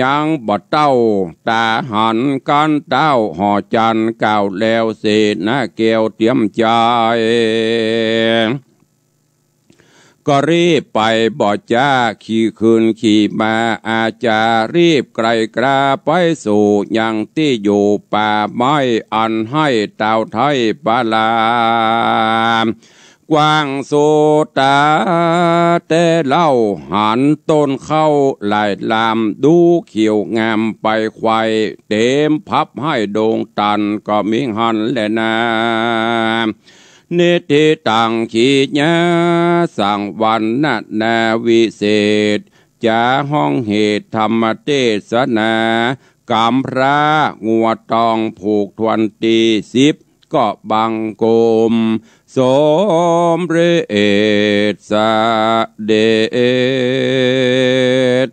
ยังบ่เต้าต๋าหัน กั๋นเต้าหอจันทร์ กล่าวแล้วเสนาแก้วเตียมใจ๋ ก็รีบไปบ่จ๊า ขี่คืนขี่มาอาจา รีบไกลกล้าไปสู่ยังตี้อยู่ป่าไม้ อันหื้อเต้าไท้ปาลา กว้างสุดต๋าแต่เล่า หันต้นเข้าหลายลาม ดูเขียวงามไปไขว่ เต๋มพับหื้อดงตัน ก็มีหั้นแลนา นิทธิตังขีญา สังวรรณนาวิเศษ จ๋าฮ้องเหตุธรรมเตสนา กำพร้างัวตองผูกถ้วนตี้สิบ ก็บังคมสมเร็จเสด็จ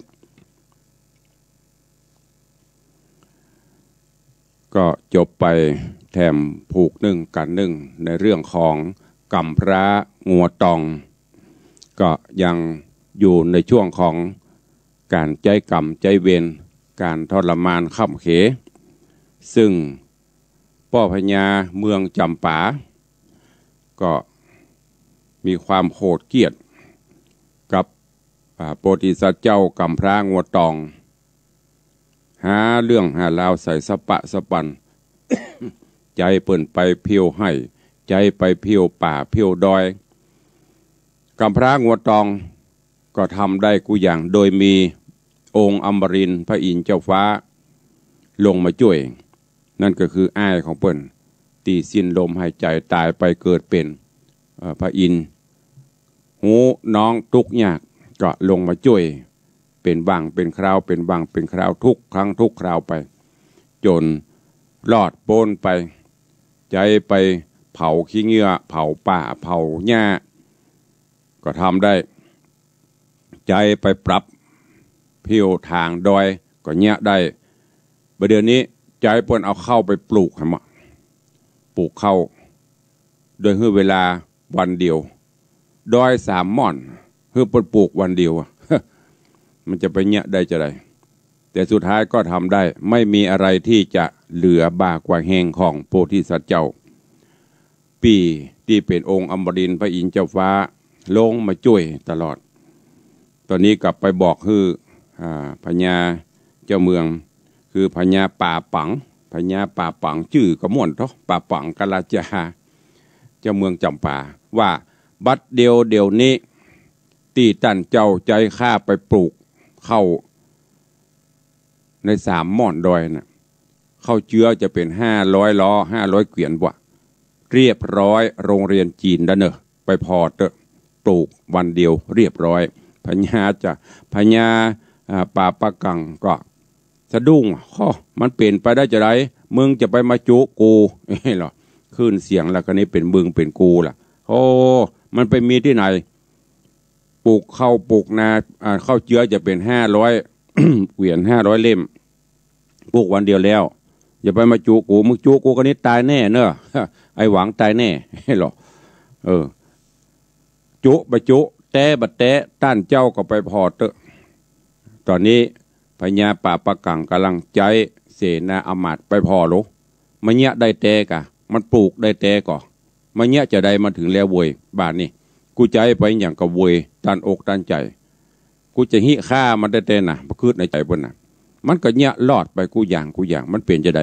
ก็จบไปแถมผูกนึ่งกั๋นนึ่ง ในเรื่องของกำพร้างัวตอง ก็ยังอยู่ในช่วงของก๋านใจ๊กรรมใจ๊เวร ก๋านทรมานข่มเหง ซึ่งป้อพญาเมืองจ๋ำปา ก็มีความโขดเขี้ยดกับ อ่า โพธิสัตว์เจ้ากำพร้างัวตอง หาเรื่องหาราวใส่สะปะสะปัน ใจ๊เปิ้นไปเผี้ยวไฮ่ ใจ๊ไปเผี้ยวป่าเผี้ยวดอย กำพร้างัวตองก็ทำได้กู้อย่าง โดยมีองค์อมรินทร์พระอินทร์เจ้าฟ้าลงมาจ้วย นั่นก็คืออ้ายของเปิ้น ตี้สิ้นลมหายใจ๋ต๋ายไปเกิดเป๋น เอ่อ พระอินทร์ ฮู้น้องตุ๊กข์ยาก ก็ลงมาจ้วย เป๋นว่างเป๋นคราว เป๋นว่างเป๋นคราว ทุกครั้งทุกคราวไป จ๋นรอดป๊นไป ใจ๊ไปเผาขี้เยื่อ เผาป่า เผาหญ้า ก็ทำได้ ใจ๊ไปปรับเผี้ยวถางดอย ก็เยียะได้ บ่าเดี่ยวนี้ใจ๊เปิ้นเอาข้าวไปปลูกหั้นเนาะ ปลูกข้าว โดยหื้อเวลาวันเดียว ดอยสามม่อน หื้อเปิ้นปลูกวันเดียวอะ มันจะไปเยียะได้จาใด แต่สุดท้ายก็ทำได้ ไม่มีอะไรที่จะเหลือบ่ากว่าแฮงของโพธิสัตว์เจ้า ปี้ตี้เป๋นองค์อมรินทร์พระอินทร์เจ้าฟ้าลงมาจ้วยตลอด ต๋อนนี้กลับไปบอกหื้อ อ่า พญาเจ้าเมือง คือพญาป่าปั๋ง พญาป่าปั๋งจื้อก็ม่วนเถาะ ป่าปั๋งกะลาจา เจ้าเมืองจ๋ำปา ว่าบัดเดี่ยวเดี่ยวนี้ ตี้ต้านเจ้าใจ๊ข้าไปปลูกข้าวในสามม่อนดอยน่ะ ข้าวเจื้อจะเป๋นห้าร้อยล้อ ห้าร้อยเกวียนว่ะ เรียบร้อย โรงเรียนจีนแล้วเน่อ ไปผ่อเต๊อะ ปลูกวันเดียวเรียบร้อย พญาจะ พญา อ่า ปาปะกังก็สะดุ้ง "โอ้ มันเป๋นไปได้จาใด มึงจะไปมาจุกู" เหรอ ขึ้นเสียงแล้ว ก็นี่เป๋นมึงเป๋นกูล่ะ "โอ้ มันไปมีตี้ไหน ปลูกข้าวปลูกนา อ่า ข้าวเจื้อจะเป๋นห้าร้อย เขวียน ห้าร้อยเล่ม ปลูกวันเดียวแล้ว อย่าไปมาจุกู มึงจุกูก็นี่ต๋ายแน่เนาะ ไอ้หวังต๋ายแน่" เหรอ เออ จุบ่จุ แต๊บ่แต๊ ต้านเจ้าก็ไปผ่อเต๊อะ ต๋อนนี้พญาปาปะกังก่ำลังใจ๊เสนาอำมาตย์ไปผ่อโล มาเยียะได้แต๊ก่อ มันปลูกได้แต๊ก่อ มาเยียะจาใดมันเถิงแล้วเวย บาดนี้ กูจะหื้อไปหยังก่อเวย ตันอกตันใจ๋ กูจะหิ้วฆ่ามันได้แต๊น่ะ บ่กึ๊ดในใจ๋เปิ้นน่ะ มันก็เยียะรอดไปกู้อย่างกู้อย่าง มันเป๋นจาใด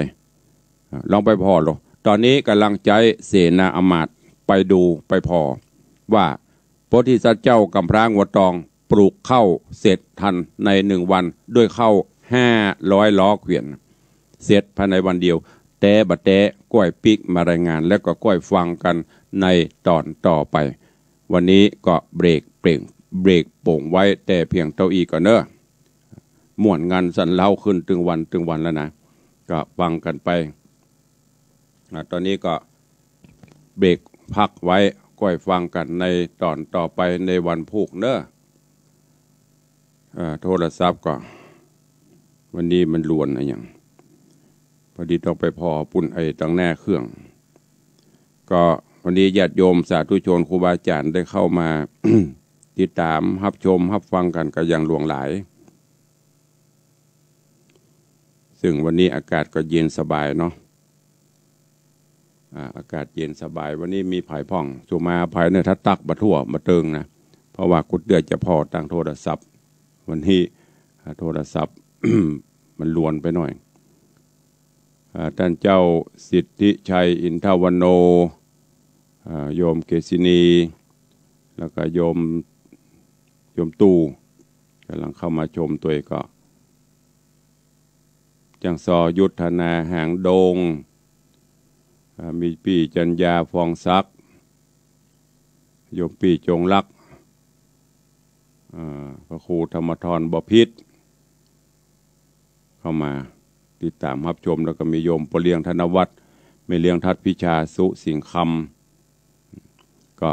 อ่า ลองไปผ่อโล ต๋อนนี้ก่ำลังใจ๊เสนาอำมาตย์ไปดูไปผ่อ ว่าโพธิสัตว์เจ้ากำพร้างัวตองปลูกข้าวเสร็จทันในหนึ่งวัน ด้วยข้าวห้าร้อยล้อเขวียน เสร็จภายในวันเดียว แต๊บ่แต๊ ก้อยปิ๊กมารายงาน แล้วก็ก้อยฟังกั๋นในต๋อนต่อไป วันนี้ก็เบรกเปล่ง เบรกโป่งไว้แต่เพียงเต้าอี้ก่อนเนาะ ม่วนงันสันเล้าขึ้นตึงวันตึงวันแล้วนะ ก็ฟังกั๋นไป อ่า ต๋อนนี้ก็เบรกพักไว้ ก้อยฟังกั๋นในต๋อนต่อไปในวันพูกเนาะ อ่า โทรศัพท์ก็ วันนี้มันลวนอะหยัง พอดีต้องไปผ่อปู๊น ไอ้ตังแหน้เครื่อง ก็วันนี้ญาติโยมสาธุชนครูบาอาจ๋ารย์ได้เข้ามา ติดต๋ามฮับชมฮับฟังกั๋นก็อย่างหลวงหลาย ซึ่งวันนี้อากาศก็เย็นสบายเนาะ อ่า อากาศเย็นสบาย วันนี้มีใผพ่อง สุมาอภัยเน่อ ถ้าตั๊กบ่ทั่วบ่เติงนะ เพราะว่ากุเตื้อจะผ่อตางโทรศัพท์ วันนี้ อ่า โทรศัพท์ มันลวนไปหน่อย อ่า ต้านเจ้าสิทธิชัย อินทวโน อ่า โยมเกษินี แล้วก็โยม โยมตู้ ก่ำลังเข้ามาชมตวย ก็ จ้างซอ ยุทธนา หางดง อ่า มีปี้จัญญา ฟองศักดิ์ โยมปี้จงรัก อ่า พระครูธรรมธร บ่ผิด เข้ามาติดต๋ามฮับชม แล้วก็มีโยมป้อเลี้ยง ธนวัฒน์ แม่เลี้ยง ทัดพิชา สุสิงห์คำ ก็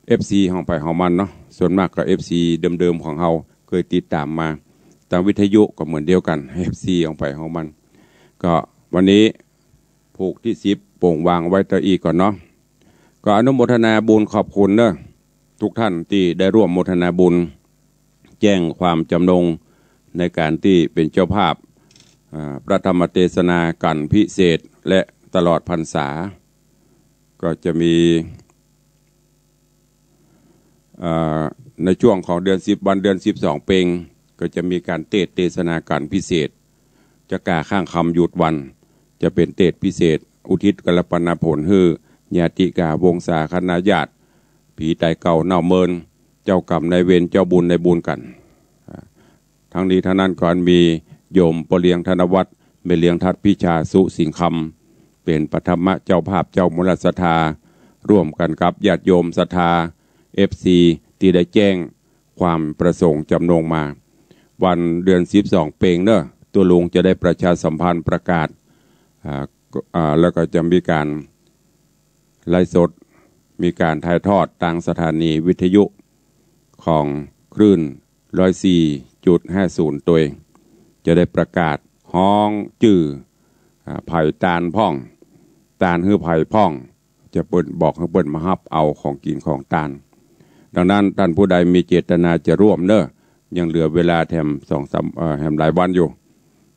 เอฟซี ของใผของมันเนาะ ส่วนมากก็ เอฟซี เดิมๆ ของเฮา เกยติดต๋ามมา ตางวิทยุก็เหมือนเดียวกั๋น เอฟซี ของใผของมัน ก็วันนี้พูกตี้สิบโป่งวางไว้เต้าอี้ก่อนเนาะ ก็อนุโมทนาบุญขอบคุณเนาะ ทุกท่านตี้ได้ร่วมโมทนาบุญ แจ้งความจำนงในก๋านตี้เป๋นเจ้าภาพ อ่า พระธรรมเตสนากั๋นพิเศษ และตลอดพรรษา ก็จะมี อ่า ในช่วงของเดือนสิบวัน เดือนสิบสองเป็ง ก็จะมีก๋านเตสน์เตสนากั๋นพิเศษ จะก่าข้างค่ำหยุดวัน จะเป๋นเตสน์พิเศษ อุทิศกัลปนาผลหื้อญาติกาวงศาคณะญาติ ผีต๋ายเก่าเน่าเมิน เจ้ากรรมนายเวร เจ้าบุญนายบุญกั๋น อ่า ทั้งนี้ทั้งนั้นก็อันมีโยมป้อเลี้ยง ธนวัฒน์ แม่เลี้ยง ทัดพิชา สุสิงห์คำ เป๋นปฐมเจ้าภาพเจ้ามลศรัทธา ร่วมกั๋นกับญาติโยมศรัทธา เอฟซี ตี้ได้แจ้งความประสงค์จำนงมา วันเดือนสิบสองเป็งเนาะ ตุ๊ลุงจะได้ประชาสัมพันธ์ประกาศ อ่า ก็ อ่า แล้วก็จะมีก๋านไลฟ์สด มีก๋านถ่ายทอดตางสถานีวิทยุของคลื่น ร้อยสี่จุดห้าศูนย์ ตวย จะได้ประกาศฮ้องจื้อ อ่า ใผตานพ่อง ตานหื้อใผพ่อง จะเปิ้นบอกหื้อเปิ้นมาฮับเอาของกิ๋นของตาน ดังนั้นต้านผู้ใดมีเจตนาจะร่วมเนาะ ยังเหลือเวลาแถมสองสาม เอ่อ แถมหลายวันอยู่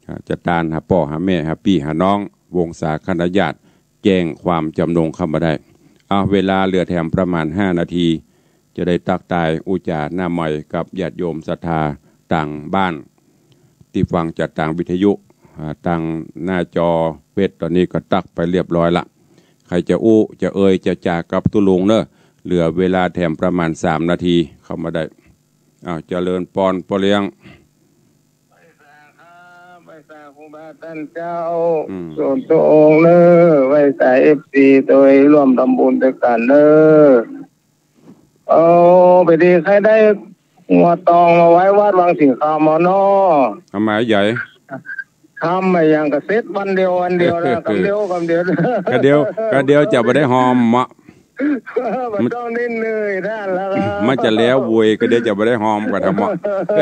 อ่า จะตานหาป้อหาแม่ หาปี้หาน้อง วงศาคณะญาติ แจ้งความจำนงเข้ามาได้ เอา เวลาเหลือแถมประมาณห้านาที จะได้ตั๊กตายอู้จ๋าหน้าใหม่กับญาติโยมศรัทธาตางบ้าน ตี้ฟังจากตางวิทยุ อ่า ตางหน้าจอเฟซ ต๋อนนี้ก็ตั๊กไปเรียบร้อยละ ใผจะอู้จะเอ่ยจะจ๋ากับตุ๊ลุงเนาะ เหลือเวลาแถมประมาณสามนาที เข้ามาได้ อ้าว เจริญปอนป้อเลี้ยง ไหว้สาครับ ไหว้สาครูบาต้านเจ้า อืม ส่วนตุ๊ลุงเนาะ ไหว้สาเอฟซี ตวยร่วมทำบุญตวยกั๋นเนาะ เอา ไปดีใค่ได้ งัวตองมาไว้วัดวังสิงห์คำเอาเนาะ เอามาใหญ่ ทำมาอย่างกะเสร็จวันเดียววันเดียวนะ กำเดียวกำเดียว กะเดียว กะเดียวจะบ่ได้หอมเมาะ บ่ต้องเหนื่อยท่านแล้วครับ มันจะแล้วเว้ย กะเดียวจะบ่ได้หอมกะทำเมาะ เอ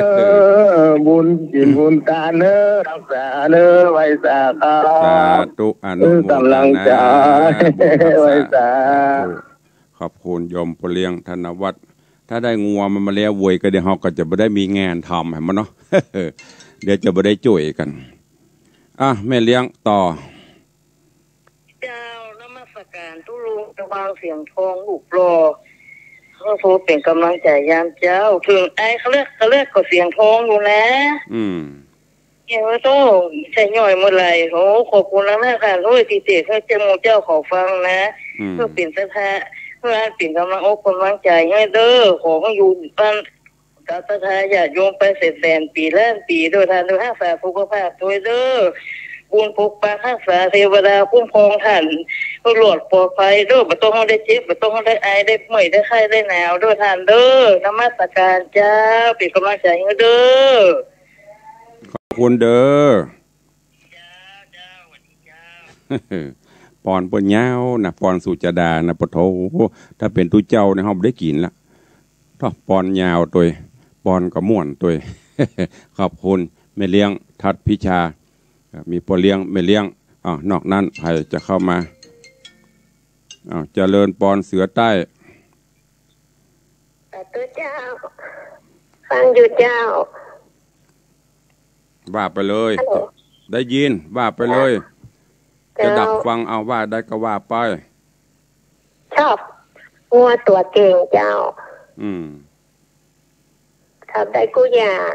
อ บุญศีลบุญตานเน้อ รักษาเน้อ ไหว้สาครับ สาธุ อนุโมทนา เออ กำลังใจ บุญรักษา ไหว้สา สาธุ ขอบคุณโยมพ่อเลี้ยงธนวัฒน์ ถ้าได้งัวมันมาแล้วเว้ย กะเดี๋ยวเฮากะจะบ่ได้มีงานทำหื้อมันเนาะ เดี๋ยวจะบ่ได้จ้วยกั๋น อ่ะ แม่เลี้ยงต่อ เจ้า นมัสการตุ๊ลุง เจ้าบ่าวเสียงทองรูปหล่อ เขาโทรเป๋นก๋ำลังใจ๋ยามเจ๊า เถิงไอ้เขาเรียก เขาเรียกก็เสียงทองอยู่นะ อืม เนี่ยว่าโต้ ใส่ย่อยเมื่อไหร่ โอ้ ขอบคุณนะแม่ค่ะ โอ้ย ตี้เตสน์หื้อเจ้าหมู่เจ้าเขาฟังนะ อืม เพื่อเป๋นศรัทธา เพื่อเป๋นก๋ำลังอกก๋ำลังใจ๋หื้อเด้อ ขอหื้ออยู่บ้าน ศรัทธาญาติโยมไปแสนๆ ปี๋ล้านปี๋ โดยท่านโดยฮักษาสุขภาพโดยเด้อ บุญปกปักฮักษาเทวดาคุ้มครองท่าน หื้อรอดปลอดภัยเด้อ บ่ต้องหื้อได้เจ็บ บ่ต้องหื้อได้ไอ ได้เมื่อย ได้ไข้ ได้หนาว โดยท่านเด้อ นมัสการเจ้า เป๋นก๋ำลังใจ๋หื้อเด้อ ขอบคุณเด้อ ปอนเปิ้นยาวนะ ปอนสุจดานะ ปะโถ ถ้าเป๋นตุ๊เจ้าเนี่ย เฮาบ่ได้กิ๋นละ ถ้าปอนยาวตวย ปอนก็ม่วนตวย ขอบคุณแม่เลี้ยงทัดพิชา มีพ่อเลี้ยงแม่เลี้ยง อ้าว นอกนั้นใผจะเข้ามา อ้าว เจริญปอนเสือใต้ สาธุเจ้า ฟังอยู่เจ้า ว่าไปเลย ฮัลโหล ได้ยิน ว่าไปเลย เจ้า จะดักฟัง เอา ว่าได้ก็ว่าไป ชอบงัวตั๋วเก่งเจ้า อืม ชอบได้กู้อย่าง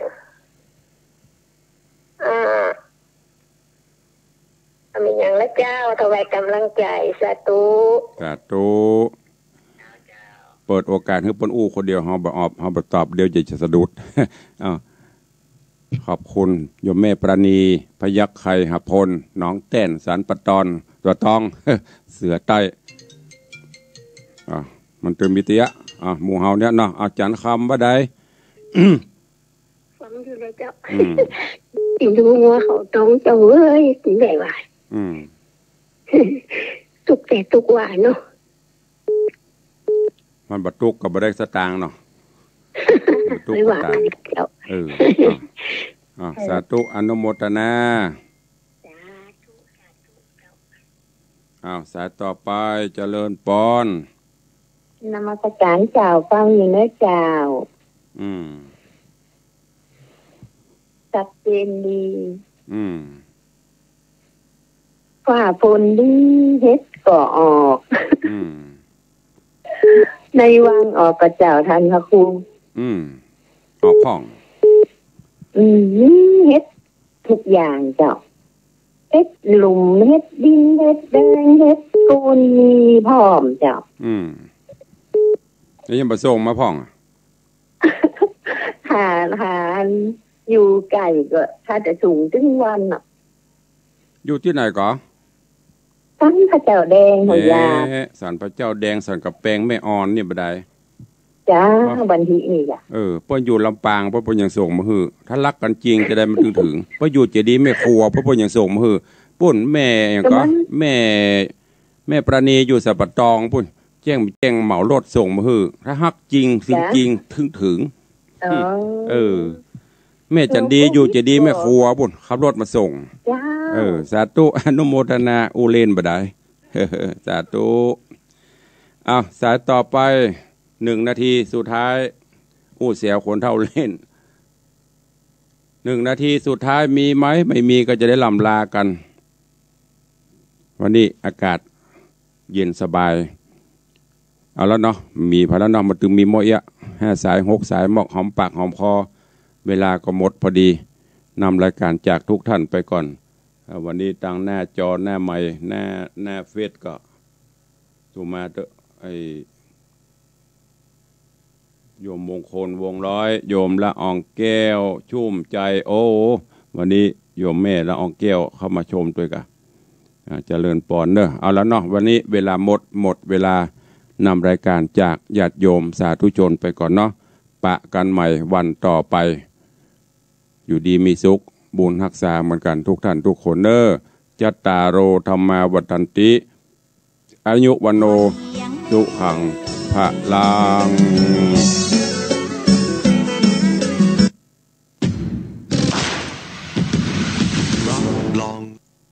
อ่า มีอย่างละเจ้า ถวายก๋ำลังใจ๋ สาธุ สาธุ เปิดโอกาสหื้อเปิ้นอู้คนเดียว เฮาบ่ออบ เฮาบ่ตอบ เดี๋ยวจะสะดุด อ้าว ขอบคุณโยมแม่ปราณี พยัคฆ์ไคหพล หนองแต้น สันป่าตอง ป่าตอง เสือใต้ อ่ะ มันตึงมีเตี้ย อ่ะ หมู่เฮาเนี่ยเนาะ อาจ๋ารย์คำว่าใด ฟังอยู่เลยเจ้า อืม ติดดูงัวเขาต้องเจ้าเอ้ย ติดได้ว่า อืม ตุ๊กแต่ตุ๊กว่าเนาะ มันบ่ตุ๊กก็บ่ได้สตางค์เนาะ บ่ตุ๊ก ไม่ว่า บ่ตางค์ เจ้า เออ อ่ะ อ่ะ สาธุ อนุโมทนา สาธุ สาธุเจ้า อ้าว สายต่อไป เจริญปอน นมัสการเจ้า ฟังอยู่เน้อเจ้า อืม ชัดเจนดี อืม ฟ้าฝนดี เห็ดก็ออก อืม ในวังออกก่อเจ้า ท่านพระครู อืม ออกพ่อง อืม มีเห็ดทุกอย่างเจ้า เห็ดหลุม เห็ดดิน เห็ดแดง เห็ดโคน มีพร้อมเจ้า อืม แล้วยังบ่ส่งมาพ่องอะ หา หาอยู่ไก๋ก็ถ้าจะสูงตึงวันน่ะ อยู่ตี้ไหนก่อ สันพระเจ้าแดง หัวยา เอ๊ะ สันพระเจ้าแดง สันกำแปง แม่อ่อนนี่บ่ได้ จ้า บ่ บันทีนี่จ้ะ เออ เปิ้นอยู่ลำปาง เปิ้น เปิ้นยังส่งมาหื้อ ถ้าฮักกั๋นจริงจะได้มันตึงเถิง เปิ้นอยู่เจดีย์แม่ครัว เปิ้น เปิ้นยังส่งมาหื้อ ปุ้น แม่หยังก่อ แม่ แม่ปราณีอยู่สันป่าตองปุ้น แจ้ง แจ้งเหมารถส่งมาหื้อ ถ้าฮักจริง ตึง จ้ะ จริง ตึงเถิง อ๋อ เออ แม่จันดีอยู่เจดีย์แม่ครัวปุ้น ขับรถมาส่ง จ้า เออ สาธุ อนุโมทนา อู้เล่นบ่ได้ สาธุ เอา สายต่อไป หนึ่งนาทีสุดท้าย อู้แซวคนเฒ่าเล่น หนึ่งนาทีสุดท้าย มีไหม ไม่มีก็จะได้ล่ำลากั๋น วันนี้อากาศเย็นสบาย เอาแล้วเนาะ มีพอแล้วเนาะ มันตึงมีหม้อเอี้ยะ ห้าสาย หกสาย มอกหอมปากหอมคอ เวลาก็หมดพอดี นำรายการจากทุกท่านไปก่อน เอ่อ วันนี้ตางหน้าจอ หน้าไมค์ หน้า หน้าเฟซก็ สู่มาเต๊อะ ไอ้ โยมมงคล วงศ์ร้อย โยมละอองแก้ว ชุ่มใจ โอ้ วันนี้โยมแม่ละอองแก้วเข้ามาชมตวยก่ะ อ่า เจริญปอนเนอะ เอาละเนาะ วันนี้เวลาหมด หมดเวลา นำรายการจากญาติโยมสาธุชนไปก่อนเนาะ ปะกั๋นใหม่วันต่อไป อยู่ดีมีสุข บุญฮักษาเหมือนกั๋นทุกท่านทุกคนเน่อ จัตตาโร ธัมมา วัฑฒันติ อายุ วัณโณ สุขัง พลัง